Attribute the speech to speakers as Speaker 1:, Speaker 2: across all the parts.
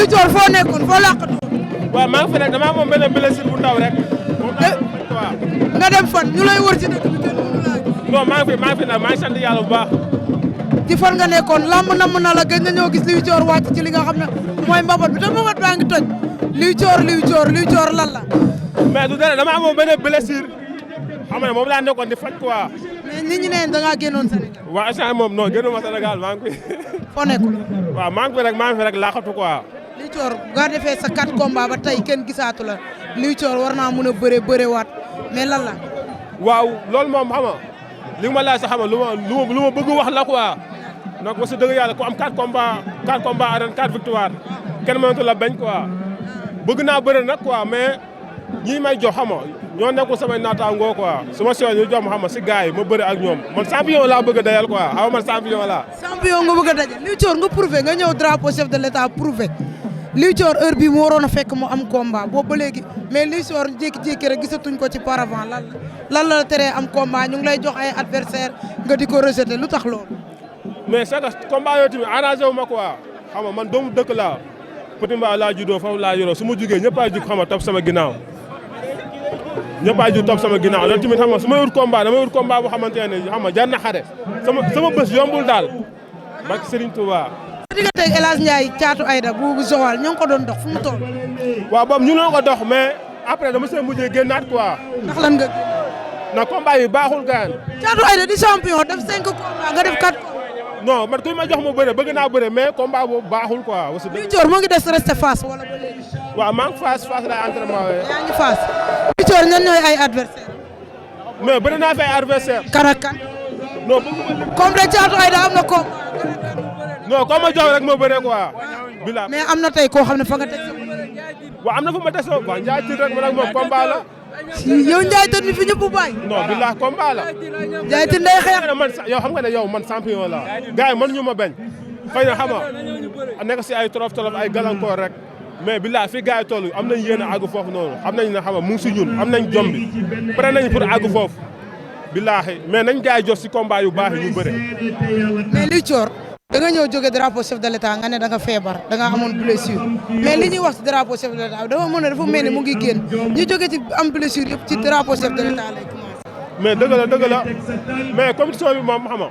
Speaker 1: Liu Thior foo nekkoon foo làqatu.
Speaker 2: waaw maa ngi fi nag damaa moom benn blessure bu ndaw rek. waaw.
Speaker 1: nga dem fan ñu lay wër ci dëkk bi kenn mënu laa gis.
Speaker 2: non maa ngi fi nag maa ngi sant yàlla bu baax.
Speaker 1: ci fan nga nekkoon lamb namm na la gën nga ñëw gis Liu Thior wàcc ci li nga xam ne mooy mbabat bi te mbabat baa ngi toj Liu Thior lan la.
Speaker 2: mais du dara damaa moom benn blessure xam nga moom laa nekkoon di faj quoi.
Speaker 1: mais nit ñi ne da ngaa génnoon Sénégal.
Speaker 2: waaw instant moom non génnuma Sénégal maa ngi fi.
Speaker 1: foo nekkul.
Speaker 2: waaw maa ngi fi rek laaxatu quoi.
Speaker 1: Liu Thior nga defee sa 4 combats ba tey kenn gisaatu la Liu Thior war naa mën a bëre waat mais lan la.
Speaker 2: waaw loolu moom xam nga li ma laaj sax xam nga lu ma bëgg wax la quoi. donc parce que dëgg yàlla ku am 4 combats arène 4 victoire kenn mënatu la bañ quoi. bëgg naa bëre nag quoi mais ñi may jox xam nga ñoo nekkul samay naataangoo quoi su ma soxla ñu jox ma xam nga si gars yi ma bëre ak ñoom man champion laa bëgg a dajal quoi xam nga man champion laa. champion
Speaker 1: nga bëgg a dajal Liu Thior nga prouvé nga ñëw drapeau chef de l'état prouvé Liu Thior heure bii mu waroon a fekk mu am combat boobu ba léegi mais Liu Thior jékki-jékki rek gisatuñ ko ci paravent lan la teree am combat ñu ngi lay jox ay adversaire nga di ko rejeté lu tax loolu.
Speaker 2: mais c'est que combat yooyu tamit arrangé wu ma quoi xam nga man doomu dëkk laa Petit Mbao laa juddoo foofu laa yoroo su ma jugee ñëpp a jug xam nga topp sama ginnaaw ñëpp a jug topp sama ginnaaw loolu tamit xam nga su ma wut combat dama wut combat boo xamante ne xam nga jar na xare sama bés yombul daal barke Serigne Touba.
Speaker 1: sa diggante ak El Hadj Ndiaye Thiatou Aïda bu Joal ñoo ngi ko doon dox fu mu toll.
Speaker 2: waaw boobu ñu noo ko dox mais après dama see mujjee génnaat quoi.
Speaker 1: ndax lan nga.
Speaker 2: na combat yi baaxul gaan.
Speaker 1: Thiatou Aïda di champion def 5 combats nga def 4.
Speaker 2: non man kuy ma jox ma bëre bëgg naa bëre mais combat boobu baaxul quoi.
Speaker 1: Liu Thior moo ngi des resté face wala ba léegi.
Speaker 2: waaw maa ngi face laay entraînement wee.
Speaker 1: yaa ngi face. Liu Thior ñan ñooy ay adversaire.
Speaker 2: mais bëri naa fi ay adversaire.
Speaker 1: kan ak kan.
Speaker 2: non bëgg
Speaker 1: comme de Thiatou Aïda am na combat.
Speaker 2: non comme ma jox rek ma bëre quoi. bila
Speaker 1: mais am na tey koo xam ne fa nga teg sa.
Speaker 2: waaw am na fu ma teg sa waaw Ndiaye Tine rek man ak moom combat la.
Speaker 1: yow Ndiaye Tine mi fi ñëpp bàyyi.
Speaker 2: non bilaa combat la.
Speaker 1: Ndiaye Tine day xeex.
Speaker 2: man yow xam nga ne yow man champion la gars yi mënuñu ma bañ. xëy na xam nga nekk si ay tolof ay gàllankoor rek mais bilaa fi gars yi toll am nañ yéen a àgg foofu noonu xam nañ ne xam nga mu ngi si ñun am nañ jom bi pare nañ pour àgg foofu bilaahi mais nañ gars yi jox si combat yu baax yi ñu bëre.
Speaker 1: mais Liu Thior da nga ñëw jóge drapeau chef de l'état nga ne da nga feebar da nga amoon blessure mais li ñuy wax ci drapeau chef de l'état dafa mel ne mu ngi génn ñu jóge ci am blessure yëpp ci drapeau chef de l'état lay commencé.
Speaker 2: mais dëgg la mais compétition bi moom xam nga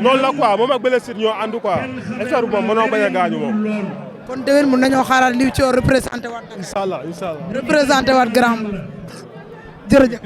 Speaker 2: noonu la quoi moom ak blessure ñoo ànd quoi effort bi moom mënoo bañ a gaañu moom.
Speaker 1: kon déwén mun nañoo xaaraat Liu Thior représenté waat.
Speaker 2: incha allah
Speaker 1: représenté waat grand jërëjëf.